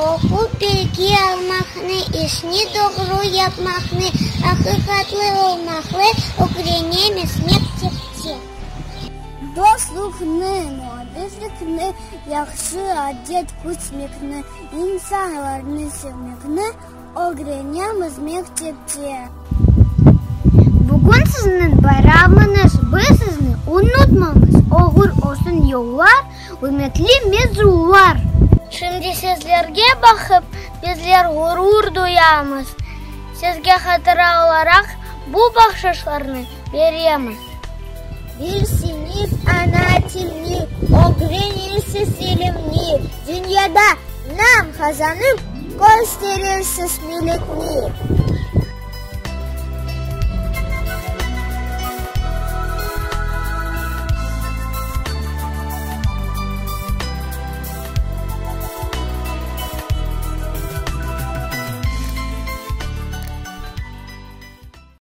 Oqup bilgi almaqnı, işni doğru yapmaqnı, aqiqatlı olmaqnı ögrenemiz mektepte. Dostluqnı, muabbetlikni, yahşı adet kütmekni, insanlarnı sevmekni ögrenemiz mektepte. Bugün sizniñ bayramıñız, biz sizni unutmamız, oğur olsun yollar, ürmetli mezunlar! Şimdi sizlerge baqıp, bizler ğurur duyamız, sizge hatıra olaraq bu bahşışlarnı beremiz. Bilsiñiz ana tilni, ögrenirsiz ilimni, dünyada nam qazanıp, kösterirsiz milletni.